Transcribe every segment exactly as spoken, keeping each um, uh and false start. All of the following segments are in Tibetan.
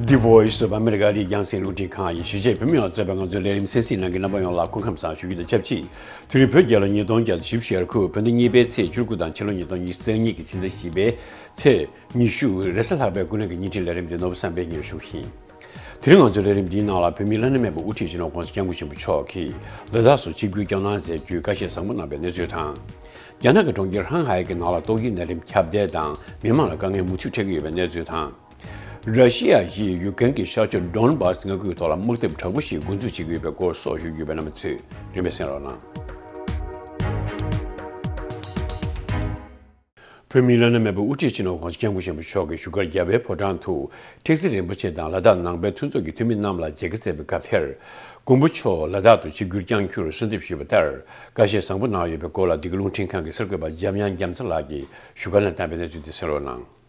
The Voice of America ཨ་རིའི་རྒྱང་སྲིང་རླུང་འཕྲིན་ཁང་ཡི་གཞིས་བྱེས་བོད་མི་ཡོངས་གཙོས་པའི་ང་ཚོའི་ལས་རིམ་གསན་གཟིགས་གནང་མཁན་རྣམ་པ་ཡོངས་ལ་སྐུ་ཁམས་བཟང་ཞུ་རྒྱུ་དང་ཆབས་ཅིག་དེ་རིང་བོད་རྒྱལ་ལོ་ཉིས་སྟོང་བརྒྱ་དང་བཞི་བཅུ་ཞེ་དགུ། བོད་ཟླ་གཉིས་པའི་ཚེས་བཅུ་དགུ་དང་ཕྱི་ལོ་ཉིས་སྟོང་ཉི་ཤུ་རྩ་གཉིས་ཀྱི་ཕྱི་ཟླ་བཞི་པའི་ཚེས་ཉི་ཤུ། རེས་གཟའ་ལྷག་པའི་སྐུ་ལུས་ཀྱི་བརྙན་འཕྲིན་ལས་རིམ་འདི་ནོར་བུ་བསམ་འཕེལ་གཉིས་ལ་ཞུ་གི་ཡིན། དེ་རིང་ང་ཚོའི་ལས་རིམ་འདིའི་ནང་ལ་བོད་མིའི་བླ་ན་མེད་པའི་དབུ་ཁྲིད་སྤྱི་ནོར་༸གོང་ས་༸སྐྱབས་མགོན་ཆེན་པོ་མཆོག་གིས་ལ་དྭགས་སུ་ཆིབས་བསྒྱུར་བསྐྱངས་གནང་མཛད་རྒྱུའི་བཀའ་བཞེས་བཟང་པོ་གནང་བའི་གནས་ཚུལ་དང་། རྒྱ་ནག་གི་གྲོང་ཁྱེར་ཧང་ཧའེ་གྱི་ནང་ལ་ཏོག་དབྱིབས་ནད་རིམས་ཁྱབ་གདལ་དང་མི་མང་ལ་དཀའ་ངལ་མུ་མཐུད་འཕྲད་ཀྱི་ཡོད་པའི་གནས་ཚུལ་དང་། ར་ཤི་ཡ་ཡིས་ཡུ་ཀེ་རེན་གྱི་ཤར་ཕྱོགས་ཌོན་སྦཱ་སི་མངའ་ཁུལ་ཐོག་ལ་དམག་འཐབ་དྲག་པོ་ཞིག་འགོ་འཛུགས་བྱེད་ཀྱི་ཡོད་པའི་སྐོར་སོགས་ཞུ་རྒྱུ་ཡོད་པས། རྣམ་པ་ཚོས་རིམ་པས་གསན་རོགས་གནང་། བོད་མིའི་བླ་ན་མེད་པའི་དབུ་ཁྲིད་སྤྱི་ནོར་༸གོང་ས་༸སྐྱབས་མགོན་ཆེན་པོ་མཆོག་གིས་བཞུགས་སྒར་རྒྱལ་བའི་ཕོ་བྲང་དུ་ཁྲེག་ཙི་རིན་པོ་ཆེ་དང་ལ་དྭགས་ནང་པའི་མཐུན་ཚོགས་ཀྱི་འཐུས་མི་རྣམས་ལ་མཇལ་ཁ་བསྩལ་བའི་སྐབས་དེར། མགོན་པོ་མཆོག་ལ་དྭགས་སུ་ཆིབས་བསྒྱུར་བསྐྱངས་རྒྱུར་གསོལ་འདེབས་ཞུས་པ་ལྟར་བཀའ་བཞེས་བཟང་པོ་གནང་ཡོད་པའི་སྐོར་ལ། འདི་ག་རླུང་འཕྲིན་ཁང་གི་གསར་འགོད་པ་འཇམ་དབྱངས་རྒྱ་མཚོ་ལགས་ཀྱིས་བཞུགས་སྒར་ནས་བཏང་བའི་གནས་ཚུལ་དེ་གསན་རོགས་གནང་།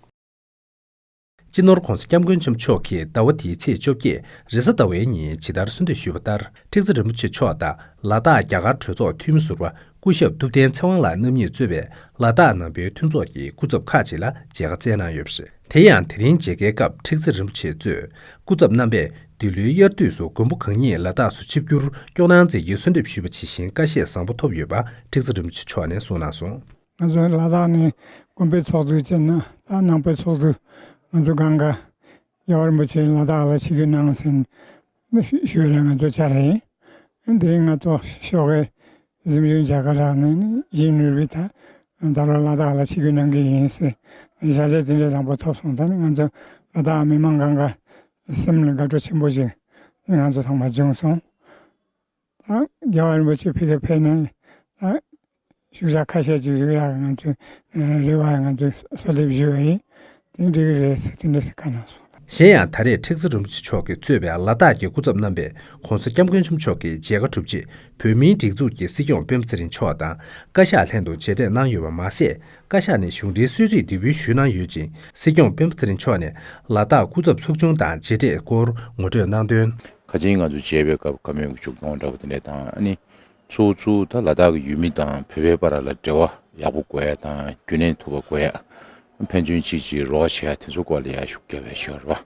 སྤྱི་ནོར་༸གོང་ས་༸སྐྱབས་མགོན་ཆེན་པོ་མཆོག་གིས་ཟླ་བ་འདིའི་ཚེས་བཅོ་བརྒྱད་རེས་གཟའ་ཟླ་བའི་ཉིན་ཇི་ལྟར་གསོལ་འདེབས་ཞུས་པ་ལྟར། ཁྲེག་ཙི་རིན་པོ་ཆེ་མཆོག་དང་ལ་དྭགས་རྒྱ་གར་གྲོས་ཚོགས་འཐུས་མི་ཟུར་པ་སྐུ་ཞབས་ཐུབ་བསྟན་ཚེ་དབང་ལགས་རྣམ་གཉིས་གཙོས་པའི་ལ་དྭགས་ནང་པའི་མཐུན་ཚོགས་ཀྱི་སྐུ་ཚབ་ཁག་ཅིག་ལ་མཇལ་ཁ་བསྩལ་གནང་ཡོད་པ་རེད། དེ་ཡང་དེ་རིང་མཇལ་ཁའི་སྐབས་ཁྲེག་ཙི་རིན་པོ་ཆེ་གཙོས་སྐུ་ཚབ་རྣམ་པས་འདི་ལོའི་དབྱར་དུས་སུ་མགོན་པོ་གང་ཉིད་ལ་དྭགས་སུ་ཆིབས་བསྒྱུར་སྐྱོང་གནང་མཛད་རྒྱུའི་གསོལ་འདེབས་ཞུས་པ་ཇི་བཞིན་བཀའ་བཞེས་བཟང་པོ་ཐོབ་ཡོད་པ་ཁྲེག་ཙི་རིན་པོ་ཆེ་མཆོག་ནས་གསུངས་གནང་སོང་། ང་ཚོ་ལ་དྭགས་ནས་དགོན་པའི་ཚོགས་འདུ་བྱས་ན་ད་ནང་པའི་ཚོགས་འདུ་ང་ཚོ་སྒང་ག་རྒྱལ་བ་རིན་པོ་ཆེ་ལ་དྭགས་ལ་ཆིབས་བསྒྱུར་གནང་ཟིན་ཞུ་ལ་ང་ཚོ་བཅར་ཡིན། དེ་རིང་ང་ཚོ་ཞོགས་ཀའི་གཟིམ་ཆུང་མཇལ་ཁ་རག་ནས་ཡིན་ནོར་བི་ད་ད་ལོ་ལ་དྭགས་ལ་ཆིབས་བསྒྱུར་གནང་གི་ཡིན་ཟེར་ཞལ་བྱས་དེ་འདྲའི་བཟང་པོ་ཐོབ་སོང་། ད་ནི་ང་ཚོ་ལ་དྭགས་མི་མང་སྒང་ག་སེམས་ལ་དགའ་སྤྲོ་ཆེན་པོ་ཞིག་ང་ཚོ་ཚང་མ་བྱུང་སོང་། ད་རྒྱལ་བ་རིན་པོ་ཆེ་ཕ་གིར་ཕེབས་ནས་ད་ཤུགས་རྒྱག་ཁ་ཤས་ཅིག་བཞུགས་ཡག་ང་ཚོས་རེ་བ་ང་ཚོས་གསོལ་འདེབས་ཞུ་བ་ཡིན། དེ་འགྲིག་གི་རེད་ཟེར་དེ་འདྲ་ཟེར་བཀའ་གནང་སོང་། གཞན་ཡང་ད་རེས་ཁྲེག་ཙི་རིན་པོ་ཆེ་མཆོག་གིས་གཙོས་པའི་ལ་དྭགས་ཀྱི་སྐུ་ཚབ་རྣམ་པས་༸གོང་ས་༸སྐྱབས་མགོན་ཆེན་པོ་མཆོག་གི་མཇལ་ཁ་གྲུབ་རྗེས་བོད་མིའི་སྒྲིག་འཛུགས་ཀྱི་སྲིད་སྐྱོང་སྤེན་པ་ཚེ་རིང་མཆོག་དང་བཀའ་ཤག་ལྷན་དུ་མཇལ་འཕྲད་གནང་ཡོད་པ་མ་ཟད། བཀའ་ཤག་ནས་གཞུང་འབྲེལ་གསོལ་ཚིགས་འདེགས་འབུལ་ཞུས་གནང་ཡོད་ཅིང་། སྲིད་སྐྱོང་སྤེན་པ་ཚེ་རིང་མཆོག་ནས་ལ་དྭགས་སྐུ་ཚབ་ཚོགས་ཆུང་དང་མཇལ་འཕྲད་སྐོར་ངོ་སྤྲོད་གནང་དོན། ཁ་ཆེའི་ང་ཚོ་མཇལ་བའི་སྐབས་བཀའ་མོལ་གྱི་ཤུགས་གཏོང་འདྲ་པོ་དེ་འདྲ་དང་། ཨ་ནི་ཚུར་ཚུར་ད་ལ་དྭགས་ཀྱི་ཡུལ་མི་དང་བོད་པའི་བར་ལ་འབྲེལ་བ་ཡག་པོ་དགོས་ཡ་དང་རྒྱུན་གནས་ཐུབ་པ་དགོས་ཡ། ཕན་ཚུན་གཅིག་གཅིག་རོགས་བྱེད་ཡ་དེ་ཚོ་སྐོར་ལ་ཡ་ཤུགས་རྒྱབ་པའི་ཞོར་བ།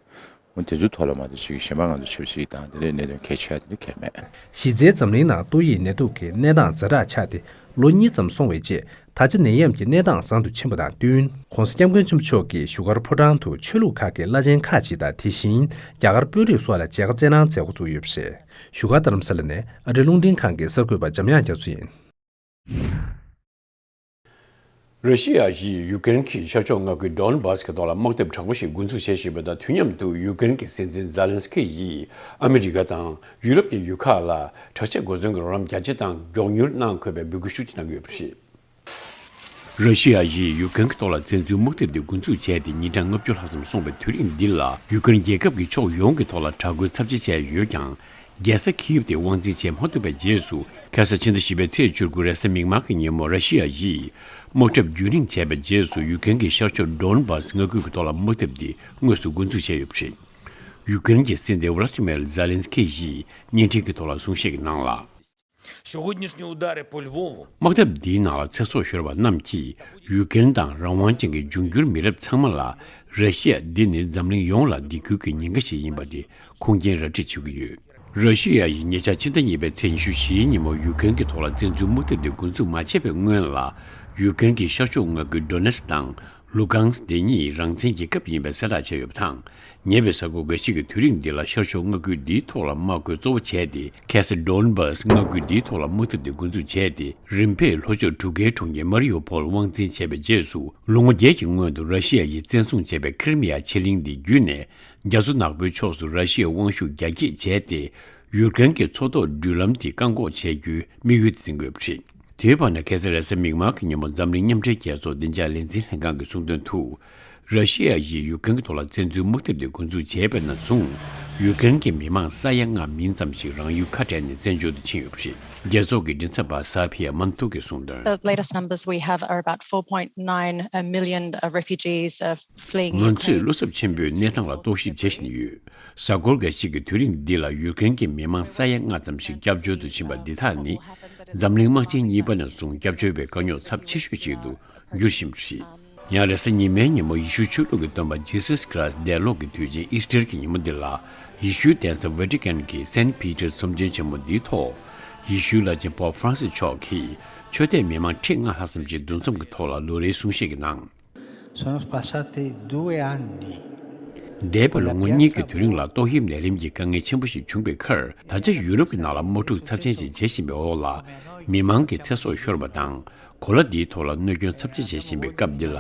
འོ་དེ་ཚོའི་ཐོག་ལ་མ་གཏོགས་ཅིག་གཞན་པ་ང་ཚོ་ཆབ་སྲིད་དང་དེ་འདྲའི་གནད་དོན་གལ་ཆེ་བ་དེ་འདྲ་གལ་མེད། གཞི་རྩའི་འཛམ་གླིང་ནང་ཏོག་དབྱིབས་ནད་དུག་གི་གནས་སྟངས་ཛ་དྲག་ཆགས་ཏེ་ལོ་གཉིས་ཙམ་སོང་བའི་རྗེས། ད་ཆ་ནད་ཡམས་ཀྱི་གནས་སྟངས་བཟང་དུ་ཕྱིན་པ་དང་བསྟུན། ༸གོང་ས་༸སྐྱབས་མགོན་ཆེན་པོ་མཆོག་གིས་བཞུགས་སྒར་ཕོ་བྲང་དུ་ཆོས་ལུགས་ཁག་གི་བླ་ཆེན་ཁག་ཅིག་དང་དེ་བཞིན་རྒྱ་གར་དཔོན་རིགས་སོགས་ལ་མཇལ་ཁ་བསྩལ་གནང་མཛད་འགོ་བཙུགས་ཡོད་པ་རེད། བཞུགས་སྒར་རྡ་རམ་ས་ལ་ནས་ཨ་རིའི་རླུང་འཕྲིན་ཁང་གི་གསར་འགོད་པ་འཇམ་དབྱངས་རྒྱ་མཚོ་ཡིན། ར་ཤི་ཡ་ཡིས་ཡུ་ཀེ་རེན་གྱི་ཤར་ཕྱོགས་མངའ་ཁུལ་ཌོན་སྦཱ་སི་གི་ཐོག་ལ་དམག་འཐབ་དྲག་པོ་ཞིག་འགོ་འཛུགས་བྱེད་བཞིན་པ་དང་། དུས་མཉམ་དུ་ཡུ་ཀེ་རེན་གྱི་སྲིད་འཛིན་ཛཱ་ལན་སི་ཀི་ཡིས་ཨ་མི་རི་ཀ་དང་ཡུ་རོབ་ཀྱི་ཡུལ་ཁག་ལ་དྲག་ཆས་གོ་མཚོན་གྱི་རོགས་རམ་རྒྱ་ཆེ་དང་མགྱོགས་མྱུར་གནང་དགོས་པའི་འབོད་སྐུལ་ཤུགས་ཆེ་གནང་གི་ཡོད་པ་རེད། ར་ཤི་ཡ་ཡིས་ཡུ་ཀེ་རེན་གྱི་ཐོག་ལ་བཙན་འཛུལ་དམག་འཐབ་འདི་འགོ་འཛུགས་བྱས་ཏེ་ཉིན་གྲངས་ལྔ་བཅུ་ལྷག་ཙམ་སོང་བའི་དུས་རིང་འདི་ལ། ཡུ་ཀེ་རེན་རྒྱལ་ཁབ་ཀྱི་ཕྱོགས་ཡོངས་ཀྱི་ཐོག་ལ་དྲག་རྒོལ་ཚབས་ཆེ་བྱས་ཡོད་ཀྱང་། རྒྱལ་ས་ཁིབ་དེ་དབང་འཛིན་བྱེད་མ་ཐུབ་པའི་རྗེས་སུ། ཁ་སང་ཕྱི་ཟླ་བཞི་པའི་ཚེས་བཅུ་དགུ་རེས་གཟའ་མིག་དམར་གྱི་ཉིན་མོ་ར་ཤི་ཡ་ཡིས་དམག་འཁྲབ་རྒྱུན་རིང་བྱས་པའི་རྗེས་སུ། ཡུ་ཀེ་རེན་གྱི་ཤར་ཕྱོགས་ཌོན་སྦཱ་སི་མངའ་ཁུལ་གྱི་ཐོག་ལ་དམག་འཐབ་འདི་དངོས་སུ་འགོ་འཛུགས་བྱས་ཡོད་པ་རེད། ཡུ་ཀེ་རེན་གྱི་སྲིད་འཛིན་ཝ་ལ་ཏི་མེར་ཛཱ་ལན་སི་ཀི་ཡིས་བརྙན་འཕྲིན་གྱི་ཐོག་ལ་གསུང་བཤད་ཀྱི་ནང་ལ། Сьогоднішні удари по Львову དམག་འཐབ་འདིའི་ནང་ལ་ཚེ་སྲོག་ཤོར་བ་རྣམས་ཀྱིས་ཡུ་ཀེ་རེན་དང་རང་དབང་ཅན་གྱི་འབྱུང་འགྱུར་མི་རབས་ཚང་མ་ལ། ར་ཤི་ཡ་འདི་ནི་འཛམ་གླིང་ཡོངས་ལ་སྡིགས་སྐུལ་གྱི་ཉེན་ཁ་ཞིག་ཡིན་པ་དེ་ཁུངས་སྐྱེལ་ར་སྤྲོད་བྱེད་ཀྱི་ཡོད། ར་ཤི་ཡ་ཡིས་ཉེ་ཆར་ཕྱི་ཟླ་གཉིས་པའི་ཚེས་ཉི་ཤུ་བཞིའི་ཉིན་མོ་ཡུ་ཀེ་རེན་གྱི་ཐོག་ལ་བཙན་འཛུལ་དམག་འཐབ་དེ་འགོ་འཛུགས་མ་བྱས་པའི་སྔོན་ལ། ཡུ་ཀེ་རེན་གྱི་ཤར་ཕྱོགས་མངའ་ཁུལ་ཌོ་ནེ་སི་དང་ལུ་གྷང་སི་དེ་གཉིས་རང་བཙན་རྒྱལ་ཁབ་ཡིན་པའི་གསལ་བསྒྲགས་བྱས་ཡོད་པ་དང་། ཉེ་བའི་གཟའ་འཁོར་འགའ་ཤས་ཀྱི་དུས་རིང་འདི་ལ་ཤར་ཕྱོགས་མངའ་ཁུལ་འདིའི་ཐོག་ལ་དམག་རྒོལ་གཙོ་བོ་བྱས་ཏེ། ཁ་སང་ཌོན་སྦཱ་སི་མངའ་ཁུལ་འདིའི་ཐོག་ལ་དམག་འཐབ་དེ་འགོ་འཛུགས་བྱས་ཏེ། རིམ་ཕེབས་ལྷོ་ཕྱོགས་གྲུ་ཁའི་གྲོང་ཁྱེར་མ་རི་ཡུ་ཕོལ་དབང་འཛིན་བྱས་པའི་རྗེས་སུ། ལོ་ངོ་བརྒྱད་ཀྱི་སྔོན་དུ་ར་ཤི་ཡ་ཡིས་བཙན་བཟུང་བྱས་པའི་ཁི་རི་མི་ཡ་ཕྱེད་གླིང་འདི་བརྒྱུད་ནས། རྒྱ་མཚོ་ནག་པོའི་ཕྱོགས་སུ་ར་ཤི་ཡའི་དབང་ཤུགས་རྒྱ་སྐྱེད་བྱས་ཏེ། ཡུཀ་རེན་གྱི་མཚོ་ཐོག་འགྲུལ་ལམ་དེ་བཀག་འགོག་བྱེད་རྒྱུའི་དམིགས་ཡུལ་འཛིན་དགོས་པ་རེད། དེའི་བར་ན་ཁ་སང་རེས་གཟའ་མིག་དམར་གྱི་ཉིན་མོ་འཛམ་གླིང་མཉམ་འབྲེལ་རྒྱལ་ཚོགས་བདེ་འཇགས་ལས་འཛིན་ལྷན་ཁང་གིས་གསུངས་དོན་དུ། ར་ཤི་ཡ་ཡིས་ཡུཀ་རེན་གྱི་ཐོག་ལ་བཙན་འཛུལ་དམག་འཐབ་དེ་འགོ་འཛུགས་བྱས་པ་ནས་བཟུང་། ཡུཀ་རེན་གྱི་མི་མང་ས་ཡ་ལྔ་མིན་ཙམ་ཞིག་རང་ཡུལ་ཁ་བྲལ་ནས་བཙན་བྱོལ་དུ་ཕྱིན་ཡོད་པ་རེད། རྒྱལ་ཚོགས་ཀྱི་མགྲིན་ཚབ་པ་ས་ཕི་ཡ་མན་ཐུ་གིས་གསུངས་དོན། The latest numbers we have are about four point nine million refugees fleeing Ukraine. ང་ཚོས་བློ་འཚབ་ཆེན་པོས་གནས་སྟངས་ལ་རྟོག་ཞིབ་བྱེད་བཞིན་ཡོད། གཟའ་འཁོར་འགའ་ཤས་ཀྱི་དུས་རིང་འདི་ལ་ཡུཀ་རེན་གྱི་མི་མང་ས་ཡ་ལྔ་ཙམ་ཞིག་སྐྱབས་བཅོལ་དུ་ཕྱིན་པ་འདི་དག་ནི། འཛམ་གླིང་དམག་ཆེན་གཉིས་པ་ནས་བཟུང་སྐྱབས་བཅོལ་བའི་དཀའ་རྙོག་ཚབས་ཆེ་ཤོས་ཤིག་ཏུ་འགྱུར་བཞིན་པ་རེད། ཡང་རེས་གཟའ་ཉི་མའི་ཉིན་མོ་ཡེ་ཤུའི་ཆོས་ལུགས་ཀྱི་སྟོན་པ་Jesus Christ འདས་ལོག་གི་དུས་ཆེན་Easter གྱི་ཉིན་མོ་འདི་ལ། ཡེ་ཤུའི་གདན་ས་Vatican གྱི་Saint Peter ཚོམས་ཆེན་ཆེན་མོ་འདིའི་ཐོག་ཡེ་ཤུའི་བླ་ཆེན་Pope Francis མཆོག་གིས་ཆོས་དད་མི་མང་ཁྲི་ལྔ་ལྷག་ཙམ་གྱི་འདུ་འཛོམས་ཀྱི་ཐོག་ལ་ལོ་རེའི་གསུང་བཤད་ཀྱི་ནང་། Sono passati due anni. འདས་པའི་ལོ་ངོ་གཉིས་ཀྱི་དུས་རིང་ལ་ཏོག་དབྱིབས་ནད་རིམས་ཀྱི་དཀའ་ངལ་ཆེན་པོ་ཞིག་བྱུང་བའི་ཁར། ད་ཆ་ཡུ་རོབ་ཀྱི་ནང་ལ་དམག་འཁྲུག་ཚབས་ཆེན་ཞིག་འབྱེད་བཞིན་པའི་འོག་ལ། མི་མང་གི་ཚེ་སྲོག་ཤོར་བ་དང་། གོ་ལ་འདིའི་ཐོག་ལ་གནོད་སྐྱོན་ཚབས་ཆེ་བྱེད་བཞིན་པའི་སྐབས་འདི་ལ།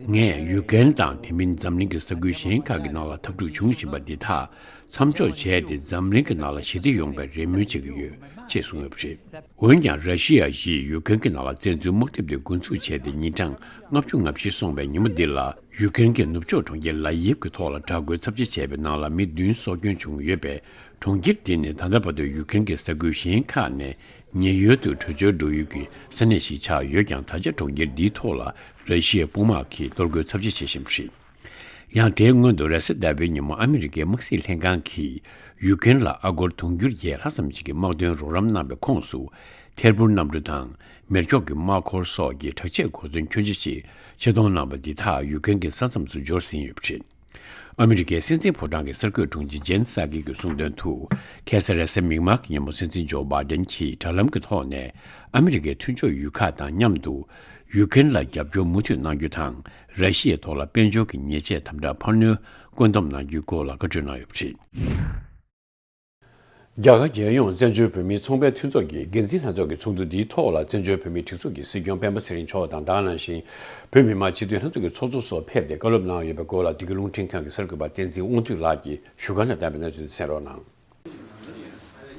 ངས་ཡུ་ཀེན་དང་དེ་མིན་འཛམ་གླིང་གི་ས་ཁུལ་གཞན་ཁག་གི་ནང་ལ་འཐབ་འཁྲུག་བྱུང་བཞིན་པ་འདི་དག་མཚམས་འཇོག་བྱས་ཏེ། འཛམ་གླིང་གི་ནང་ལ་ཞི་བདེ་ཡོང་བའི་རེ་སྨོན་བྱེད་ཀྱི་ཡོད་ཅེས་གསུངས་ཡོད་པ་རེད། འོན་ཀྱང་། ར་ཤི་ཡ་ཡིས་ཡུ་ཀེན་གྱི་ནང་ལ་བཙན་འཛུལ་དམག་དེབ་དེ་འགོ་འཛུགས་བྱས་ཏེ། ཉིན་གྲངས་ལྔ་བཅུ་ང་བཞི་སོང་བའི་ཉིན་མོ་འདི་ལ། ཡུ་ཀེན་གྱི་ནུབ་ཕྱོགས་གྲོང་ཁྱེར་ལ་ཡིབ་ཀྱི་ཐོག་ལ་དྲག་རྒོལ་ཚབས་ཆེ་བྱས་པའི་ནང་ལ་མི་བདུན་སྲོག་སྐྱོན་བྱུང་ཡོད་པས། གྲོང་ཁྱེར་འདི་ནི་ད་ལྟ་བར་དུ་ཡུ་ཀེན་གྱི་ས་ཁུལ་གཞན་ཁག་ནས་ཉེ་ཡོལ་དུ་བྲོས་བྱོལ་འགྲོ་ཡུལ་གྱི་ས་གནས་ཤིག་ཆགས་ཡོད་ཀྱང་། ད་ཆ་གྲོང་ཁྱེར་འདིའི་ཐོག་ལ་ར་ཤི་ཡའི་དཔུང་དམག་གིས་གཏོར་རྒོལ་ཚབས་ཆེ་བྱེད་བཞིན་པ་རེད། ཡང་དེའི་སྔོན་དུ། རེས་གཟའ་ཟླ་བའི་ཉིན་མོ་ཨ་མི་རི་ཀའི་དམག་སྲིད་ལྷན་ཁང་གིས་ཡུ་ཀེན་ལ་ཨ་སྒོར་དུང་ཕྱུར་བརྒྱད་ལྷག་ཙམ་ཞིག་གི་དམག་དོན་རོགས་རམ་གནང་བའི་ཁོངས་སུ། ཐད་འཕུར་གནམ་གྲུ་དང་། མེ་སྒྱོགས་ཀྱི་དམག་འཁོར་སོགས་ཀྱི་དྲག་ཆས་གོ་མཚོན་ཁྱོན་ཆེ་ཞིག་ཆེད་གཏོང་གནང་བ་འདི་དག་ཡུ་ཀེན་གྱི་ས་མཚམས་སུ་འབྱོར་ཟིན་ཡོད་པ་རེད། ཨ་མི་རི་ཀའི་སྲིད་འཛིན་ཕོ་བྲང་གི་གསར་འགོད་དྲུང་ཆེ་ཇེན་སཱ་ཀི་གིས་གསུངས་དོན་དུ། ཁ་སང་རེས་གཟའ་མིག་དམར་གྱི་ཉིན་མོ། སྲིད་འཛིན་ཇོ་བྷའི་ཌེན་གྱིས་དྲ་ལམ་གྱི་ཐོག་ནས། ཨ་མི་རི་ཀའི་མཐུན་ཕྱོགས་ཡུལ་ཁག་དང་མཉམ་དུ། ཡུ་ཀེན་ལ་རྒྱབ་སྐྱོར་མུ་མཐུད་གནང་རྒྱུ་དང་། ར་ཤི་ཡའི་ཐོག་ལ་དཔལ་འབྱོར་གྱི་ཉེས་ཆད་དམ་དྲག་འཕར་སྣོན་བཀོད་འདོམས་གནང་རྒྱུའི་སྐོར་ལ་བཀའ་འཁྲོལ་གནང་ཡོད་པ་རེད། རྒྱ་གར་རྒྱལ་ཡོངས་བཙན་བྱོལ་བོད་མིའི་ཚོང་པའི་མཐུན་ཚོགས་ཀྱི་འགན་འཛིན་ལྷན་ཚོགས་ཀྱི་ཚོགས་འདུ་འདིའི་ཐོག་ལ། བཙན་བྱོལ་བོད་མིའི་སྒྲིག་འཛུགས་ཀྱི་སྲིད་སྐྱོང་སྤེན་པ་ཚེ་རིང་མཆོག་དང་། ད་ག་ནང་བཞིན་བོད་མི་མང་སྤྱི་འཐུས་ལྷན་ཚོགས་ཀྱི་ཚོགས་གཙོ་སོགས་ཕེབས་ཏེ་བཀའ་སློབ་གནང་ཡོད་པའི་སྐོར་ལ། འདི་ག་རླུང་འཕྲིན་ཁང་གི་གསར་འགོད་པ་བསྟན་འཛིན་དབང་འདུས་ལགས་ཀྱིས་བཞུགས་སྒར་ནས་བཏང་བའི་གནས་ཚུལ་དེ་གསན་རོགས་གནང་།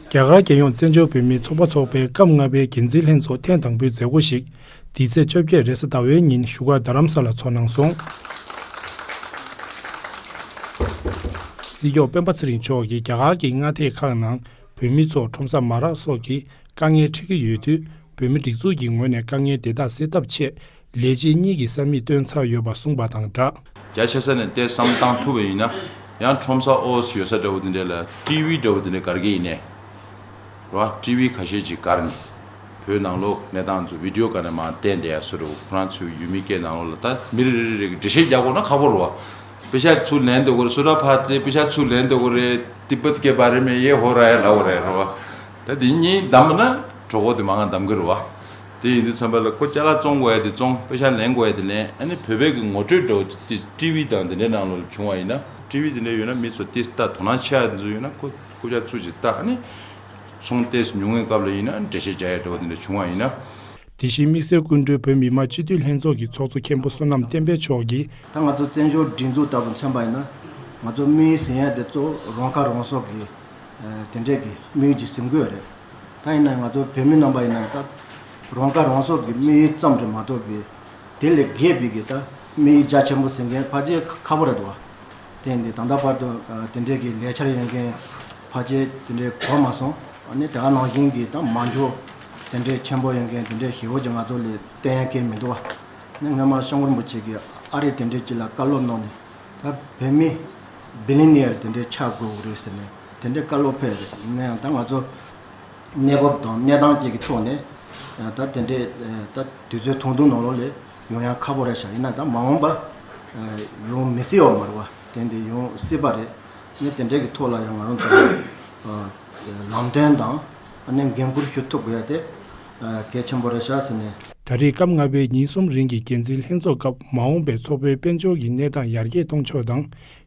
རྒྱ་གར་རྒྱལ་ཡོངས་བཙན་བྱོལ་བོད་མིའི་ཚོགས་པ་ཚོགས་པའི་སྐབས་ལྔ་པའི་འགན་འཛིན་ལྷན་ཚོགས་ཐེངས་དང་པོའི་མཛད་སྒོ་ཞིག་འདི་ཚེས་བཅོ་བརྒྱད་རེས་གཟའ་ཟླ་བའི་ཉིན་བཞུགས་སྒར་རྡ་རམ་ས་ལ་ཚོགས་གནང་སོང་། སྲིད་སྐྱོང་སྤེན་པ་ཚེ་རིང་མཆོག་གིས་རྒྱ་གར་གྱི་མངའ་སྡེ་ཁག་ནང་བོད་མི་ཚོར་ཁྲོམ་ས་མ་རག་སོགས་ཀྱི་དཀའ་ངལ་འཕྲད་ཀྱི་ཡོད་དུས། བོད་མི་སྒྲིག་འཛུགས་ཀྱི་ངོས་ནས་དཀའ་ངལ་དེ་དག་སེལ་ཐབས་ཆེད། ལས་བྱེད་གཉིས་ཀྱི་ས་མིག་བཏོན་ཚར་ཡོད་པ་གསུངས་པ་དང་སྦྲགས། རྒྱ་ཆེ་ས་ནས་ཏོག་ཙམ་བཏང་ཐུབ་པ་ཡིན་ན། ཡང་ཁྲོམ་ས་ཨོ་ཡོད་ས་འདྲ་བོ་དེ་འདྲ་ལ་ཊི་ཝི་འདྲ་བོ་དེ་འདྲ་སྒར་གྱི་ཡིན་ནའི་རེད་བ། ཊི་ཝི་ཁ་ཤས་ཅིག་སྒར་ནས་བོད་ནང་ལོགས་གནས་སྟངས་ཚོ་བི་ཌི་ཡོ་སྒང་ནས་མར་བསྟན་བསྡད་ཡ་བཟོ་འདྲ་བོ། ཁོ་རང་ཚོའི་ཡུལ་མི་སྐད་ནང་ལོགས་ལ་ད་མི་རེ་རེ་རེ་གིས་འགྲེལ་བཤད་རྒྱག་དགོས་ན་ཁག་པོ་རེད་བ། པེ་ཤ་ཚུར་ལེན་འདོད་ཀྱི་རེད། སུ་ར་ཕ་ཙེ་པེ་ཤ་ཚུར་ལེན་འདོད་ཀྱི་རེད། ཏི་པད་ཀེ་བྷ་རེ་མེ་ཡེ་ཧོ་ར་ཡ་ལབ་དགོས་རེད། རེད་བ། ད་དེ་གཉིས་བསྡམས་པ་ན་གྲོད་ཁོག་དེ་མང་ང་བསྡམ་གྱི་རེད་བ། དེ་ཡིན་དུས་ཙམ་པ་ལ་ཁོ་ཅ་ལག་བཙོང་དགོས་ཡ་དེ་བཙོང་། པེ་ཤ་ལེན་དགོས་ཡ་དེ་ལེན། ཨ་ནི་བོད་པའི་གི་ངོ་སྤྲོད་འདྲ་བོ་དེ་ཊི་ཝི་དང་དེ་འདྲའི་ནང་ལོགས་ལ་བྱུང་བ་ཡིན་ན། ཊི་ཝི་དེ་འདྲ་ཡོད་ན་མི་ཚོ་ཏོག་ཙམ་དོ་སྣང་ཆེ་ཡ་ཚོ་ཡོད་ན་ཁོ་རྐུབ་བཀྱག་ཚུར་ཅིག་བལྟ། ཨ་ནི་ཚོང་ཏོག་ཙམ་ཉུང་ངུའི་སྐབས་ལ་ཡིན་ན་འགྲེལ་བཤད་རྒྱག་ཡ་འདྲ་བོ་དེ་འདྲ་བྱུང་བ་ཡིན་ན། དེ་བཞིན་དམིགས་བསལ་སྐུ་མགྲོན་བོད་མི་མང་སྤྱི་འཐུས་ལྷན་ཚོགས་ཀྱི་ཚོགས་གཙོ་མཁན་པོ་བསོད་ནམས་བསྟན་འཕེལ་མཆོག་གིས། ད་ང་ཚོ་བཙན་བྱོལ་སྒྲིག་འཛུགས་ལྟ་བུ་མཚོན་པ་ཡིན་ན། ང་ཚོ་དམིགས་ཡུལ་ཟིན་ཡ་དེ་གཙོ་བོ་རང་ཁ་རང་གསོ་གི་དེ་འདྲས་ཀྱི་དམིགས་ཡུལ་ཅིག་ཟིན་དགོས་རེད། ད་ཡིན་ན་ང་ཚོ་བོད་མི་རྣམ་པ་ཡིན་ན་ད་རང་ཁ་རང་གསོ་གི་དམིགས་ཡུལ་ཙམ་རེད་མ་གཏོགས་པའི་དེ་ལས་བརྒལ་བའི་གི་ད་དམིགས་ཡུལ་རྒྱ་ཆེན་པོ་ཟིན་མཁན་ཕལ་ཆེར་ཁག་པོ་རེད་འདུག་བ། དེ་འདི་ད་ལྟ་བར་དུ་དེ་འདྲས་ཀྱི་ལས་འཆར་ཡོད་མཁན་ཕལ་ཆེར་དེ་འདྲས་གོ་མ་སོང་། ཨ་ནི་དེ་ག་ནང་བཞིན་གྱི་ད་མ་འཇོག་དེ་འདྲས་ཆེན་པོ་ཡོད་མཁན་དེ་འདྲས་ཞེ་པོ་ཅིག་ང་ཚོ་ལ་བསྟན་ཡ་གང་མི་འདུག་བ། ནི་སྔོན་མ་སྐྱབས་མགོན་རིན་པོ་ཆེ་གིས་ཨ་རི་དེ་འདྲས་ཅིག་ལ་བཀའ་སློབ་གནང་ནས། ད་བོད་མི་བི་ལི་ནི་ཡར་དེ་འདྲའི་ཆགས་དགོས་རེད་ཟེར་ནས་དེ་འདྲའི་བཀའ་སློབ་ཕེབས་རེད། ཡིན་ན་ཡང་ད་ང་ཚོ་གནས་བབ་དང་གནས་སྟངས་ཅིག་གི་ཐོག་ནས་ད་དེ་འདྲའི་ད་དུས་ཚོད་ཐུང་ཐུང་ནང་ལོགས་ལ་ཡོང་ཡ་ཁག་པོ་རེད་ཤག་ཡིན་ན་ད་མ་འོངས་པ་ཡོང་མི་སྲིད་པ་མ་རེད་བ། དེ་འདི་ཡོང་སྲིད་པ་རེད། ངས་དེ་འདྲའི་གི་ཐོག་ལ་ཡང་ང་རང་ཚོ་ལམ་སྟོན་དང་ཨ་ནི་འགན་འཁུར་ཞུ་ཐུབ་དགོས་ཡ་དེ་གལ་ཆེན་པོ་རེད་ཤག་ཟེར་ནས། ད་རེས་སྐབས་ལྔ་པའི་ཉིན་གསུམ་རིང་གི་འགན་འཛིན་ལྷན་ཚོགས་སྐབས་མ་འོངས་པའི་ཚོགས་པའི་དཔལ་འབྱོར་གྱི་གནས་སྟངས་ཡར་རྒྱས་གཏོང་ཕྱོགས་དང་།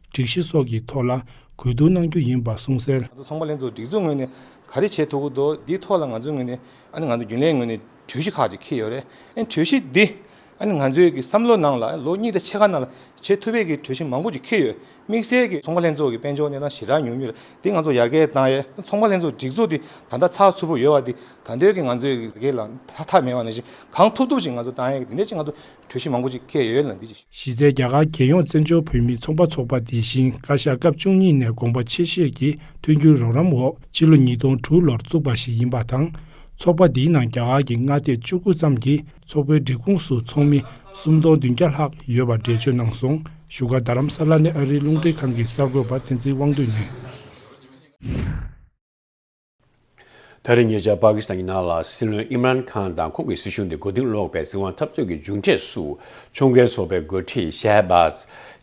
སྒྲིག་གཞི་སོགས་ཀྱི་ཐོག་ལ་གོ་བསྡུར་གནང་རྒྱུ་ཡིན་པ་གསུངས་གསལ། ང་ཚོ་ཚོང་པ་ལྷན་ཚོགས་སྒྲིག་འཛུགས་ངོས་ནས་ག་རེ་བྱེད་ཐུབ་ཀྱི་འདུག་འདིའི་ཐོག་ལ་ང་ཚོའི་ངོས་ནས་ཨ་ནི་ང་ཚོ་རྒྱུན་ལས་ངོས་ནས་གྲོས་གཞི་ཁག་ཅིག་འཁྱེར་ཡོད་རེད། ཨ་ནི་གྲོས་གཞི་འདི་ཨ་ནི་ང་ཚོའི་གི་བསམ་བློ་ནང་ལ་ལོ་གཉིས་དང་ཕྱེད་ཀ་ནང་ལ་བྱེད་ཐུབ་པའི་གི་གྲོས་གཞི་མང་པོ་ཅིག་འཁྱེར་ཡོད། དམིགས་བསལ་གྱི་ཚོང་པ་ལྷན་ཚོགས་ཀྱི་དཔལ་འབྱོར་གནས་སྟངས་ཞེ་དྲག་ཉུང་ཉུང་རེད། འདི་ང་ཚོ་ཡར་རྒྱས་བཏང་ཡས། ཚོང་པ་ལྷན་ཚོགས་སྒྲིག་འཛུགས་འདི་ད་ལྟ་ཚགས་ཚུད་པོ་ཡོད་པ་འདི་ད་ལྟའི་གི་ང་ཚོའི་ཡར་རྒྱས་ལ་ཐ་ཐག་མེད་པ་ནང་བཞིན་གང་ཐུབ་ཐུབ་ཅིག་ང་ཚོ་བཏང་ཡས་འདི་འདྲ་ཅིག་ང་ཚོ་གྲོས་གཞི་མང་པོ་ཅིག་འཁྱེར་ཡོད་ལ་འདི་ཅིག་གཞི་རྩའི་རྒྱ་གར་རྒྱལ་ཡོངས་བཙན་བྱོལ་བོད་མིའི་ཚོང་པ་ཚོགས་པ་འདི་བཞིན་བཀའ་ཤག་སྐབས་བཅུ་གཉིས་ནས་དགོངས་པ་ཆེ་བཞེས་ཀྱི་མཐུན་འགྱུར་རོགས་རམ་འོག་ཕྱི་ལོ་ཉིས་སྟོང་དྲུག་ལོར་བཙུགས་པ་ཞིག་ཡིན་པ་དང་། ཚོགས་པ་འདིའི་ནང་རྒྱ་གར་གྱི་མངའ་སྡེ་བཅུ་དགུ་ཙམ་གྱི་ཚོགས་པའི་སྒྲིག་ཁོངས་སུ་ཚོགས་མི་སུམ་སྟོང་བདུན་བརྒྱ་ལྷག་ཡོད་པ་འགྲེལ་བརྗོད་གནང་སོང་། བཞུགས་སྒར་རྡ་རམ་ས་ལ་ནས་ཨ་རིའི་རླུང་འཕྲིན་ཁང་གི་གསར་འགོད་པ་བསྟན་འཛིན་དབང་འདུས་ནས། ད་རེས་ཉེ་ཆར་པ་ཀི་སི་ཐན་གྱི་ནང་ལ་སྲིད་བློན་ཨིམ་རཱན་ཁཱན་དང་ཁོང་གི་སྲིད་གཞུང་དེ་མགོ་རྟིང་སློག་པའི་སྲིད་དབང་འཐབ་རྩོད་ཀྱི་མཇུག་འབྲས་སུ། ཁྱོང་མཁན་ཚོགས་པའི་འགོ་ཁྲིད་ཤེ་བཱ་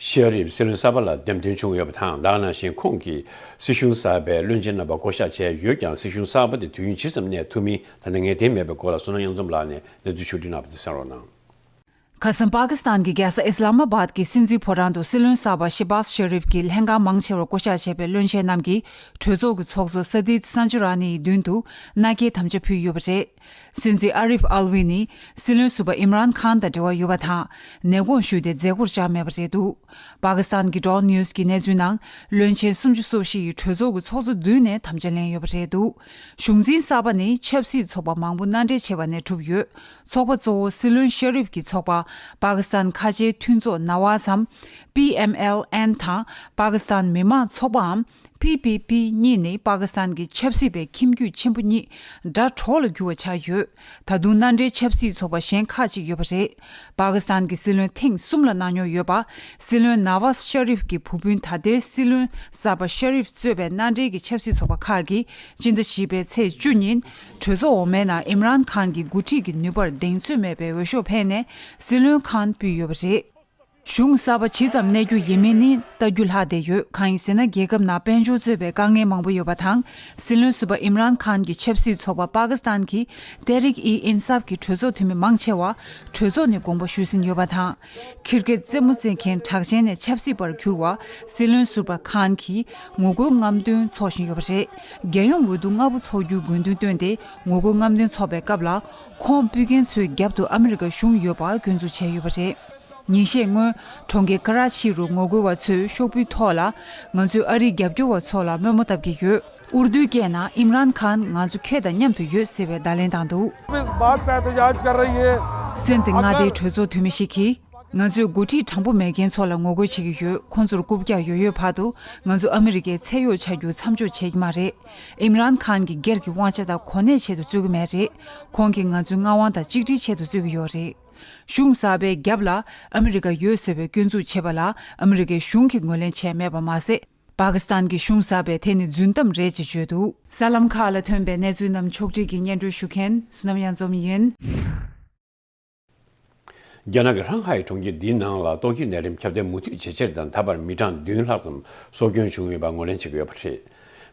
ཤེ་རིབ་སྲིད་བློན་གསར་པ་ལ་འདེམས་ཐོན་བྱུང་ཡོད་པ་དང་། ད་ག་ནང་བཞིན་ཁོང་གིས་སྲིད་གཞུང་གསར་པའི་བློན་ཆེན་རྣམ་པ་བསྐོ་གཞག་བྱས་ཡོད་ཀྱང་། སྲིད་གཞུང་གསར་པ་དེ་དུས་ཡུན་ཇི་ཙམ་གནས་ཐུབ་མིན་ད་ལྟ་ངེས་གཏན་མེད་པའི་སྐོར་ལ་བསོད་ནམས་དབྱངས་འཛོམས་ལགས་ནས་གནས་ཚུལ་ཕྱོགས་བསྒྲིགས་གནང་བ་དེ་གསན་རོགས་གནང་། ཁ་སང་པ་ཀི་སི་ཐན་གྱི་རྒྱལ་ས་ཨི་སི་ལ་མ་བཱད་ཀྱི་སྲིད་འཛིན་ཕོ་བྲང་དུ་སྲིད་བློན་གསར་པ་ཤེ་བཱ་ཤེ་རིབ་ཀྱིས་ལྷན་ཁང་མང་ཆེ་བར་བསྐོ་གཞག་བྱས་པའི་བློན་ཆེན་རྣམས་ཀྱིས་གྲོས་ཚོགས་ཀྱི་ཚོགས་གཙོ་ས་དིད་སན་ཇུ་ར་ནི་ཡི་མདུན་དུ་མནའ་སྐྱེལ་དམ་བཅའ་ཕུལ་ཡོད་པ་རེད། སྲིད་འཛིན་ཨ་རིབ་ཨལ་ཝི་ནི་སྲིད་བློན་ཟུར་པ་ཨིམ་རཱན་ཁཱན་དང་འབྲེལ་བ་ཡོད་པ་དང་། ནད་དགོངས་ཞུས་ཏེ་མཛད་སྒོར་བཅར་མེད་པ་རེད་འདུག་པ་ཀི་སི་ཐན་གྱི་ཌོན་ནིའུ་སི་གི་གནས་ཚུལ་ནང་། བློན་ཆེན་སུམ་ཅུ་སོ་བཞི་ཡིས་གྲོས་ཚོགས་ཀྱི་ཚོགས་གཙོ་མདུན་ནས་དམ་བཅའ་ལེན་ཡོད་པ་རེད་འདུག་གཞུང་འཛིན་གསར་པ་ནི་ཆབ་སྲིད་ཚོགས་པ་མང་པོ་མནའ་འབྲེལ་བྱས་པ་ནས་གྲུབ་ཡོད། ཚོགས་པ་གཙོ་བོ་སྲིད་བློན་ཤེ་རིབ་ཀྱི་ཚོགས་པ་པ་ཀི་སི་ཐན་ཁ་ཆེའི་མཐུན་ཚོགས་ནཱ་ཝཱ་ཛམ། པི་ཨེམ་ཨེལ་ཨེན་དང་པ་ཀི་སི་ཐན་མི་དམངས་ཚོགས་པའམ། པི་པི་པི་གཉིས་ནི་པ་ཀི་སི་ཐན་གྱི་ཆབ་སྲིད་པའི་ཁྱིམ་རྒྱུད་ཆེན་པོ་གཉིས་དགྲ་གྲོགས་ལ་གྱུར་བ་ཆགས་ཡོད། ད་དུང་མནའ་འབྲེལ་ཆབ་སྲིད་ཚོགས་པ་གཞན་ཁག་ཅིག་ཡོད་པ་རེད། པ་ཀི་སི་ཐན་གྱི་སྲིད་བློན་ཐེངས་གསུམ་ལ་གནང་མྱོང་ཡོད་པ། སྲིད་བློན་ནཱ་ཝཱ་ཤ་རིབ་ཀྱི་བུ་སྤུན་ད་ལྟའི་སྲིད་བློན་གསར་པ་ཤ་རིབ་གཙོས་པའི་མནའ་འབྲེལ་གྱི་ཆབ་སྲིད་ཚོགས་པ་ཁག་གིས་སྤྱི་ཟླ་བཞི་པའི་ཚེས་བཅུ་ཉིན་གྲོས་ཚོགས་འོག་མའི་ནང་ཨིམ་རཱན་ཁཱན་གྱི་འགོ་ཁྲིད་ཀྱི་ནུས་པར་གདེང་ཚོད་མེད་པའི་འོས་ཤོག་འཕེན་ནས་སྲིད་བློན་ཁཱན་ཕུད་ཡོད་པ་རེད། གཞུང་གསར་པ་ཇི་ཙམ་གནས་རྒྱུ་ཡིན་མིན་ནི་ལྟ་རྒྱུ་ལྷག་བསྡད་ཡོད། གང་ཡིན་ཟེར་ན། རྒྱལ་ཁབ་ནང་དཔལ་འབྱོར་གཙོས་པའི་དཀའ་ངལ་མང་པོ་ཡོད་པ་དང་། སྲིད་བློན་ཟུར་པ་ཨིམ་རཱན་ཁཱན་གྱི་ཆབ་སྲིད་ཚོགས་པ་པ་ཀི་སི་ཐན་གྱི་ཏེ་རིག་ཨི་ཨིན་སཱབ་ཀྱི་གྲོས་ཚོགས་འཐུས་མི་མང་ཆེ་བ་གྲོས་ཚོགས་ནས་དགོངས་པ་ཞུས་ཟིན་ཡོད་པ་དང་། ཁིར་ཀེད་རྩེད་མོ་རྩེ་མཁན་གྲགས་ཅན་ནས་ཆབ་སྲིད་པར་གྱུར་བ་སྲིད་བློན་ཟུར་པ་ཁཱན་གྱིས་ངོ་རྒོལ་རྔམ་སྟོན་འཚོགས་བཞིན་ཡོད་པ་རེད། རྒྱལ་ཡོངས་འོས་བསྡུ་སྔ་པོ་འཚོགས་རྒྱུའི་དགོས་འདུན་བཏོན་ཏེ་ངོ་རྒོལ་རྔམ་སྟོན་འཚོགས་པའི་སྐབས་ལ། ཁོང་ཕུད་མཁན་ཚོའི་རྒྱབ་ཏུ་ཨ་མི་རི་ཀ་གཞུང་ཡོད་པ་སྐྱོན་འཛུགས་བྱས་ཡོད་པ་རེད། ཉིན་ཤས་སྔོན། གྲོང་ཁྱེར་ཀ་ར་ཆི་རུ་ངོ་རྒོལ་བ་ཚོས་ཤོག་བུའི་ཐོག་ལ། ང་ཚོས་ཨ་རིའི་རྒྱབ་སྐྱོར་བ་ཚོ་ལ་དམོད་མོ་བཏབ་ཀྱི་ཡོད། ཨུར་དུའི་སྐད་ནང་ཨིམ་རཱན་ཁཱན་ང་ཚོ་ཁྱེད་དང་མཉམ་དུ་ཡོད་ཟེར་བའི་བརྡ་ལན་བཏང་འདུག། इस बात पे एहतजाज कर रही है। སེམས་དེ་མངའ་སྡེའི་གྲོས་ཚོགས་འཐུས་མི་ཞིག་གིས། ང་ཚོས་འགོ་ཁྲིད་དྲང་པོ་མེད་མཁན་ཚོ་ལ་ངོ་རྒོལ་བྱེད་ཀྱི་ཡོད། ཁོང་ཚོར་རྐུབ་བཀྱག་ཡོད་ཡོད་བར་དུ། ང་ཚོ་ཨ་མི་རི་ཀའི་ཚད་ཡོད་ཆགས་རྒྱུ་མཚམས་འཇོག་བྱེད་ཀྱི་མ་རེད། ཨིམ་རཱན་ཁཱན་གྱི་སྒེར་གྱི་དབང་ཆ་དང་གོ་གནས་ཆེད་དུ་རྩོད་ཀྱི་མེད་རེད། ཁོང་གིས་ང་ཚོའི་མངའ་དབང་དང་གཅིག་སྒྲིལ་ཆེད་དུ་རྩོད་ཀྱི་ཡོད་རེད། གཞུང་གསར་པའི་རྒྱབ་ལ་ཨ་མི་རི་ཀ་ཡོད་ཟེར་བའི་སྐྱོན་འཛུགས་བྱས་པ་ལ་ཨ་མི་རི་ཀའི་གཞུང་གིས་ངོས་ལེན་བྱས་མེད་པ་མ་ཟད། པ་ཀི་སི་ཐན་གྱི་གཞུང་གསར་པས་དེ་ནི་རྫུན་གཏམ་རེད་ཅེས་བརྗོད་འདུག། གསར་ལམ་ཁག་ལ་ཐོན་པའི་གནས་ཚུལ་རྣམས་ཕྱོགས་སྒྲིག་གིས་སྙན་སྒྲོན་ཞུ་མཁན་བསོད་ནམས་གཡང་འཛོམས་ཡིན། རྒྱ་ནག་གི་ཧྲང་ཧའེ་གྲོང་ཁྱེར་འདིའི་ནང་ལ་ཏོག་དབྱིབས་ནད་རིམས་ཁྱབ་གདལ་མུ་མཐུད་ཇེ་ཆེར་དང་ད་བར་མི་གྲངས་བདུན་ལྷག་ཙམ་སྲོག་སྐྱོན་བྱུང་ཡོད་པ་ངོས་ལེན་བྱེད་ཀྱི་ཡོད་པ་རེད།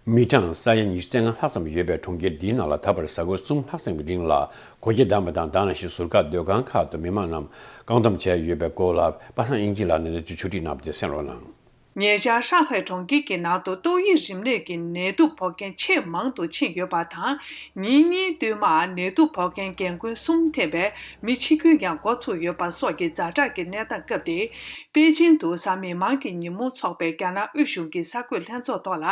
མི་གྲངས་ས་ཡ་ཉི་ཤུ་རྩ་ལྔ་ལྷག་ཙམ་ཡོད་པའི་གྲོང་ཁྱེར་འདིའི་ནང་ལ་ད་བར་གཟའ་འཁོར་གསུམ་ལྷག་ཙམ་གྱི་རིང་ལ་སྒོ་ཁྱི་བསྡམས་པ་དང་། ད་ག་ནང་བཞིན་ཟུར་བཀག་སྡོད་ཁང་ཁག་ཏུ་མི་མང་རྣམས་བཀག་སྡོམ་བྱས་ཡོད་པའི་སྐོར་ལ་པ་སངས་དབྱིག་གཉེན་ལགས་ནས་གནས་ཚུལ་ཕྱོགས་སྒྲིག་གནང་བ་དེ་གསན་རོགས་གནང་། ཉེ་ཆར་ཧྲང་ཧའེ་གྲོང་ཁྱེར་གྱི་ནང་དུ་ཏོག་དབྱིབས་རིམས་ནད་ཀྱི་ནད་དུག་ཕོག་མཁན་ཆེས་མང་དུ་ཕྱིན་ཡོད་པ་དང་། ཉིན་གཉིས་བསྟུད་མར་ནད་དུག་ཕོག་མཁན་རྒན་རྒོན་གསུམ་ཐེ་བའི་མི་འཆི་སྐྱོན་ཀྱང་འགོ་ཚུགས་ཡོད་པ་སོགས་ཀྱི་ཛ་དྲག་གི་གནས་སྟངས་སྐབས་དེ། པེ་ཅིང་དུ་གཟའ་མིག་དམར་གྱི་ཉིན་མོ་འཚོགས་པའི་རྒྱ་ནག་དབུས་གཞུང་གི་གསར་འགོད་ལྷན་ཚོགས་ཐོག་ལ།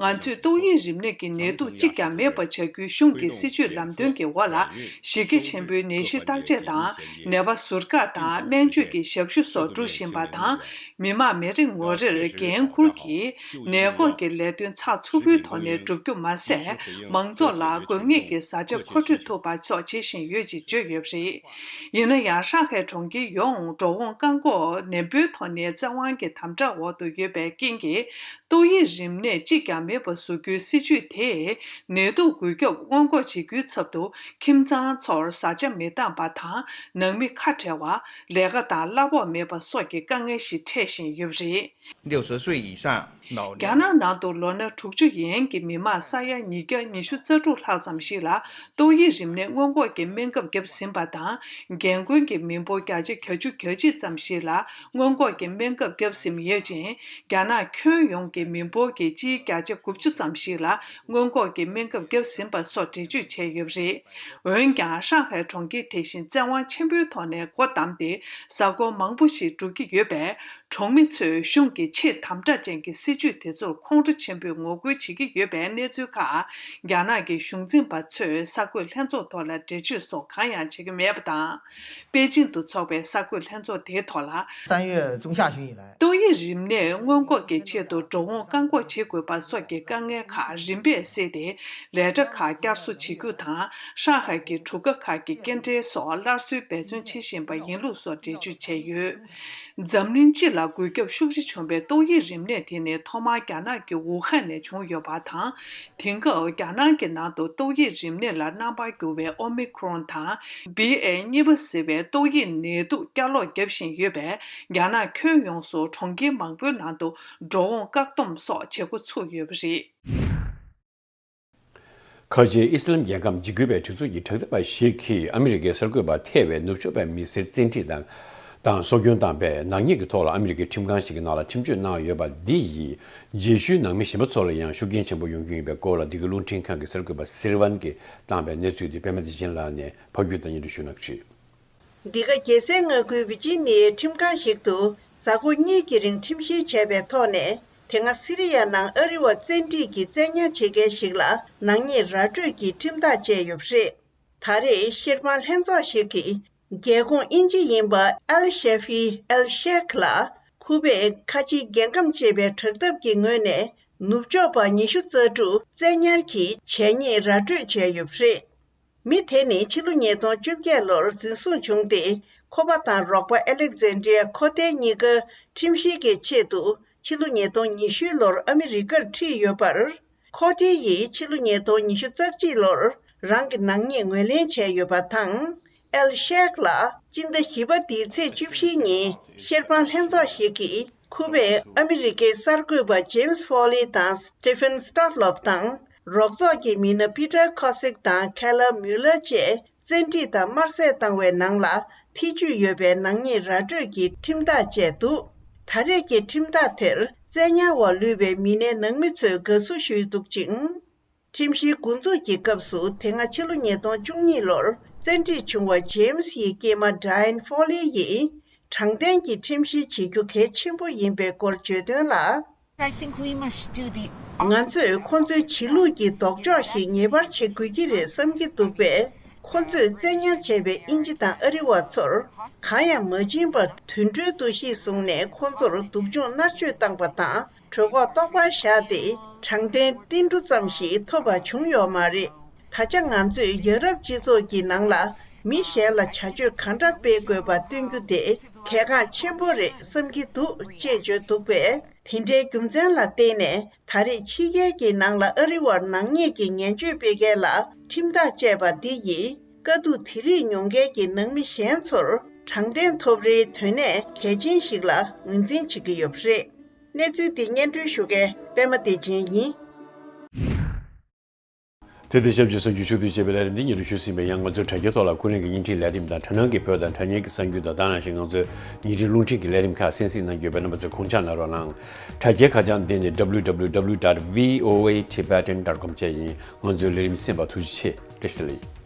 ང་ཚོས་ཏོག་དབྱིབས་རིམས་ནད་ཀྱི་ནད་དུག་གཅིག་ཀྱང་མེད་པ་བྱ་རྒྱུའི་གཞུང་གི་སྲིད་ཇུས་ལམ་སྟོན་གྱི་འོག་ལ། གཞི་རྒྱ་ཆེན་པོའི་ནད་གཞི་བརྟག་དཔྱད་དང་། ནད་པ་ཟུར་བཀག་དང་སྨན་བཅོས་ཀྱི་ཞབས་ཞུ་སོགས་སྒྲུབ་བཞིན་པ་དང་། མི་མང་མི་རེ་ངོ་རེར་འགན་འཁུར་གྱིས་ནད་འགོག་གི་ལས་དོན་ཚགས་ཚུད་པོའི་ཐོག་ནས་བསྒྲུབ་རྒྱུ་མ་ཟད། མང་ཚོགས་ལ་དགོས་ངེས་ཀྱི་བཟའ་བཅའ་མཁོ་སྤྲོད་ཐུབ་པ་སོགས་བྱེད་བཞིན་ཡོད་ཅེས་བརྗོད་ཡོད་པ་རེད། ཡིན་ན་ཡང་། ཧྲང་ཧའེ་གྲོང་ཁྱེར་ཡོངས་འགྲོ་འོང་བཀག་འགོག་ནན་པོའི་ཐོག་ནས་བཙན་དབང་གི་དམ་དྲག་འོག་ཏུ་ཡོད་པའི་རྐྱེན་གྱིས། ཏོག་དབྱིབས་རིམས་ནད་གཅིག་ཀྱང་མེད་པ་བཟོ་རྒྱུའི་སྲིད་ཇུས་དེས། ནད་དུག་འགོས་ཁྱབ་སྔོན་འགོག་བྱེད་རྒྱུའི་ཚབ་ཏུ། ཁྱིམ་ཚང་ཚོར་བཟའ་བཅའ་མི་འདང་པ་དང་། ནང་མི་ཁ་བྲལ་བ། ལས་ཀ་དང་གླ་ཕོགས་མེད་པ་སོགས་ཀྱི་དཀའ་ངལ་ཞིག་འཕྲད་བཞིན་ཡོད་པ་རེད། 六十岁以上老年 རྒྱ་ནག་ནང་དུ་ལོ་ན་དྲུག་ཅུ་ཡན་གྱི་མི་མང་ས་ཡ་ཉིས་བརྒྱ་ཉི་ཤུ་རྩ་དྲུག་ལྷག་ཙམ་ཞིག་ལ་ཏོག་དབྱིབས་རིམས་ནད་སྔོན་འགོག་གི་སྨན་ཁབ་བརྒྱབ་ཟིན་པ་དང་། རྒན་རྒོན་གྱི་མི་འབོར་བརྒྱ་ཆ་གྱ་བཅུ་གྱ་གཅིག་ཙམ་ཞིག་ལ་སྔོན་འགོག་གི་སྨན་ཁབ་བརྒྱབ་ཟིན་ཡོད་ཅིང་། རྒྱ་ནག་ཁྱོན་ཡོངས་ཀྱི་མི་འབོར་གྱི་སྤྱིའི་བརྒྱ་ཆ་དགུ་བཅུ་ཙམ་ཞིག་ལ་སྔོན་འགོག་གི་སྨན་ཁབ་བརྒྱབ་ཟིན་པ་སོགས་འགྲེལ་བརྗོད་བྱས་ཡོད་པ་རེད། འོན་ཀྱང་། ཧྲང་ཧའེ་གྲོང་ཁྱེར་དེ་བཞིན་བཙན་དབང་ཆེན་པོའི་ཐོག་ནས་སྒོ་བསྡམས་ཏེ། གཟའ་འཁོར་མང་པོ་ཞིག་འགྲོ་གི་ཡོད་པས། གྲོང་མི་ཚོས་གཞུང་གི་ཆེས་དམ་དྲག་ཅན་གྱི་སྲིད་ཇུས་དེ་ཚོར་ཁོང་ཁྲོ་ཆེན་པོས་ངོ་རྒོལ་བྱེད་ཀྱི་ཡོད་པའི་གནས་ཚུལ་ཁག་རྒྱ་ནག་གི་གཞུང་འཛིན་པ་ཚོས་གསར་འགོད་ལྷན་ཚོགས་ཐོག་ལ་འགྲེལ་བརྗོད་སོགས་གང་ཡང་བྱེད་ཀྱི་མེད་པ་དང་། པེ་ཅིང་དུ་འཚོགས་པའི་གསར་འགོད་ལྷན་ཚོགས་དེའི་ཐོག་ལ། 三月中下旬以来， ཏོག་ ཏོག་དབྱིབས་རིམས་ནད་སྔོན་འགོག་གི་ཆེད་དུ་འགྲོ་འོང་བཀག་འགོག་བྱེད་དགོས་པ་སོགས་ཀྱི་དཀའ་ངལ་ཁག་རིམ་པས་སེལ་ཏེ། ལས་གྲྭ་ཁག་བསྐྱར་གསོ་བྱེད་རྒྱུ་དང་། ཧྲང་ཧའེ་གྱི་གྲུ་ཁ་ཁག་གི་སྐྱེལ་འདྲེན་སོགས་སླར་གསོའི་འབད་བརྩོན་བྱེད་བཞིན་པ་ཡིན་ལུགས་སོགས་འགྲེལ་བརྗོད་བྱས་ཡོད། འཛམ་གླིང་སྤྱི་ལ་འགོས་ཁྱབ་ཤུགས་ཆེ་བྱུང་བའི་ཏོག་དབྱིབས་རིམས་ནད་དེ་ནི་ཐོག་མར་རྒྱ་ནག་གི་ཝུ་ཧན་ནས་བྱུང་ཡོད་པ་དང་། དེང་སྐབས་རྒྱ་ནག་གི་ནང་དུ་ཏོག་དབྱིབས་རིམས་ནད་ལ་རྣམ་པར་འགྱུར་བའི་ཨོ་མི་ཁྲོན་དང་། བྷི་ཨེ་གཉིས་པ་ཟེར་བའི་ཏོག་དབྱིབས་ནད་དུག་བསྐྱར་ལོག་བརྒྱབ་བཞིན་ཡོད་པས། རྒྱ་ནག་ཁྱོན་ཡོངས་སུ་གྲོང་ཁྱེར་མང་པོའི་ནང་དུ་འགྲོ་འོང་བཀག་སྡོམ་སོགས་བྱེད་འགོ་ཚུགས་ཡོད་པ་རེད། ཁ་ཆེའི་ཨི་སི་ལམ་རྒྱལ་ཁབ་འཇིགས་སྐུལ་བའི་སྒྲིག་འཛུགས་ཀྱི་དྲག་འཐབ་པ་ཞིག་གིས་ཨ་མི་རི་ཀའི་གསར་འགོད་པ་ཐེ་བའི་ནུབ་ཕྱོགས་པའི་མི་སེར་བཙན་ཁྲིད་དང་། དང་སྲོག་སྐྱོན་བཏང་པའི་ནག་ཉེས་ཀྱི་ཐོག་ལ་ཨ་མི་རི་ཀའི་ཁྲིམས་ཁང་ཞིག་གི་ནང་ལ་ཁྲིམས་གཅོད་གནང་ཡོད་པ་འདི་ཡིས། རྗེས་ཤུལ་ནང་མི་གཞན་པ་ཚོ་ལ་ཡང་ཤུགས་རྐྱེན་ཆེན་པོ་ཡོང་རྒྱུ་ཡིན་པའི་སྐོར་ལ། འདི་ག་རླུང་འཕྲིན་ཁང་གི་གསར་འགོད་པ་སིལ་ཝན་གྱིས་བཏང་པའི་གནས་ཚུལ་དེ་པད་མ་བདེ་ཆེན་ལགས་ནས་ཕབ་སྒྱུར་དང་སྙན་སྒྲོན་ཞུ་གནང་གི་རེད། འདི་ག་རྒྱལ་སའི་མངའ་ཁུལ་ཝི་ཇི་ནི་ཡའི་ཁྲིམས་ཁང་ཞིག་ཏུ་གཟའ་འཁོར་གཉིས་ཀྱི་རིང་ཁྲིམས་བཤེར་བྱས་པའི་ཐོག་ནས། དེ་སྔ་སི་རི་ཡ་ནང་ཨ་རི་བ་བཙན་ཁྲིད་ཀྱིས་བཙན་ཉར་བྱེད་མཁན་ཞིག་ལ་ནག་ཉེས་ར་སྤྲོད་ཀྱི་ཁྲིམས་ཐག་བཅད་ཡོད་པ་རེད། ད་རེས་བཤེར་དཔང་ལྷན་ཚོགས་ཤིག་གིས། རྒྱལ་ཁོངས་དབྱིན་ཇི་ཡིན་པ་ཨལ་ཤེ་ཧྥི་ཨལ་ཤེག་ལ་ཁུ་པེ་ཁ་ཆེའི་རྒྱལ་ཁམས་ཅེས་པའི་དྲག་འཐབ་ཀྱི་ངོས་ནས་ནུབ་ཕྱོགས་པ་ཉི་ཤུ་རྩ་དྲུག་བཙན་ཉར་གྱིས་བྱས་ཉེས་ར་སྤྲོད་བྱས་ཡོད་པ་རེད། མི་དེ་ནི་ཕྱི་ལོ་ཉིས་སྟོང་བཅོ་བརྒྱད་ལོར་འཛིན་བཟུང་བྱུང་སྟེ། ཁོ་པ་དང་རོགས་པ་ཨེ་ལེག་ཛན་ཌི་ཡ་ཁོ་ཏེ་གཉིས་ཀ་ཁྲིམས་བཤེར་གྱི་ཆེད་དུ་ཕྱི་ལོ་ཉིས་སྟོང་ཉི་ཤུ་ལོར་ཨ་མི་རི་ཀར་ཁྲིད་ཡོད་པར། ཁོ་ཏེ་ཡིས་ཕྱི་ལོ་ཉིས་སྟོང་ཉི་ཤུ་རྩ་གཅིག་ལོར་རང་གི་ནག་ཉེས་ངོས་ལེན་བྱས་ཡོད་པ་དང་། ཨེལ་ཤེག་ལ་སྤྱི་ཟླ་བཞི་པ་འདིའི་ཚེས་བཅུ་བཞི་ཉིན་བཤེར་དཔང་ལྷན་ཚོགས་ཤིག་གིས། ཁུ་པེ་ཨ་མི་རི་ཀའི་གསར་འགོད་པ་ཇེམ་སི་ཧྥོ་ལི་དང་སི་ཏི་ཕན་སི་ཏོ་ལོབ་དང་། རོགས་ཚོགས་ཀྱི་མི་སྣ་པི་ཏར་ཁོ་སིག་དང་ཁེ་ལ་མུ་ལར་བཅས་བཙན་ཁྲིད་དང་དམར་གསོད་བཏང་བའི་ནང་ལ་ཐེ་ཇུས་ཡོད་པའི་ནག་ཉེས་ར་སྤྲོད་ཀྱི་ཁྲིམས་ཐག་བཅད་འདུག་ད་རེས་ཀྱི་ཁྲིམས་ཐག་དེར་བཙན་ཉར་བ་ལུས་པའི་མི་སྣའི་ནང་མི་ཚོས་དགའ་བསུ་ཞུས་འདུག་ཅིང་། ཁྲིམས་བཤེར་འགོ་འཛུགས་ཀྱི་སྐབས་སུ། དེ་སྔ་ཕྱི་ལོ་ཉིས་སྟོང་བཅུ་གཉིས་ལོར་བཙན་ཁྲིད་བྱུང་བ་ཇེམ་སི་ཡི་སྐྱེས་མ་ཌ་ཡན་ཧྥོ་ལི་ཡིས། དྲང་བདེན་གྱི་ཁྲིམས་བཤེར་བྱེད་རྒྱུ་གལ་ཆེན་པོ་ཡིན་པའི་སྐོར་བརྗོད་དོན་ལ། I think we must do the ང་ཚོས་ཁོ་ཚོའི་བྱེད་ལུགས་ཀྱི་ལྡོག་ཕྱོགས་ཤིག་ངེས་པར་བྱེད་དགོས་ཀྱི་རེད་བསམ་གྱི་འདུག་པས། ཁོ་ཚོས་བཙན་ཉར་བྱས་པའི་དབྱིན་ཇི་དང་ཨ་རི་བ་ཚོར་གང་ཡང་མ་བྱིན་པར་དུད་འགྲོའི་འདུ་ཤེས་བཟུང་ནས་ཁོ་ཚོར་སྡུག་སྦྱོང་མནར་གཅོད་བཏང་པ་དང་། གྲོད་ཁོག་ལྟོགས་པར་བཞག་སྟེ། དྲང་བདེན་ཏིལ་འབྲུ་ཙམ་ཞིག་ཐོབ་པ་བྱུང་ཡོད་མ་རེད། ད་ཆ་ང་ཚོས་ཡ་རབས་སྤྱི་ཚོགས་ཀྱི་ནང་ལ་མི་གཞན་ལ་བྱ་སྤྱོད་གང་འདྲ་སྤེལ་དགོས་པ་སྟོན་རྒྱུ་དེ་གལ་འགངས་ཆེན་པོ་རེད་བསམ་གྱི་འདུག་ཅེས་བརྗོད་འདུག་པས། དེ་འདྲའི་རྒྱུ་མཚན་ལ་བརྟེན་ནས། ད་རེས་ཕྱི་རྒྱལ་གྱི་ནང་ལ་ཨ་རི་བར་ནག་ཉེས་ཀྱི་ངན་བྱུས་སྤེལ་མཁན་ལ་ཁྲིམས་ཐག་བཅད་པ་འདི་ཡིས། དཀའ་སྡུག་དེ་རིགས་མྱོང་མཁན་གྱི་ནང་མི་གཞན་ཚོར་དྲང་བདེན་ཐོབ་རེའི་དོན་གནད་གལ་ཆེན་ཞིག་ལ་ངོས་འཛིན་བྱེད་ཀྱི་ཡོད་པ་རེད། གནས་ཚུལ་འདི་སྙན་སྒྲོན་ཞུ་མཁན་པད་མ་བདེ་ཆེན་ཡིན། དེ་དང་ཆབས་ཅིག་གསར་འགྱུར་ཕྱོགས་བསྡུས་བྱས་པའི་ལས་རིམ་འདི་སྙན་སྒྲོན་ཞུས་ཟིན་པས། ཡང་ང་ཚོའི་དྲ་རྒྱའི་ཐོག་ལ་ཁོ་རང་གི་བརྙན་འཕྲིན་ལས་རིམ་དང་། དྲ་སྣང་གི་བོད་དང་དྲ་བརྙན་གྱི་གསར་འགྱུར་དང་། དེ་ནང་བཞིན་ང་ཚོའི་བརྙན་འཕྲིན་རླུང་འཕྲིན་གྱི་ལས་རིམ་ཁག་གསན་གཟིགས་གནང་རྒྱུ་ཡོད་པས། རྣམ་པ་ཚོས་ཁོང་ཆ་གནང་རོགས་གནང་། དྲ་རྒྱའི་ཁ་བྱང་འདི་ནི་W W W dot V O A Tibetan dot com བཅས་ཡིན། ང་ཚོའི་ལས་རིམ་གསན་པར་ཐུགས་རྗེ་ཆེ། བཀྲ་ཤིས་བདེ་ལེགས།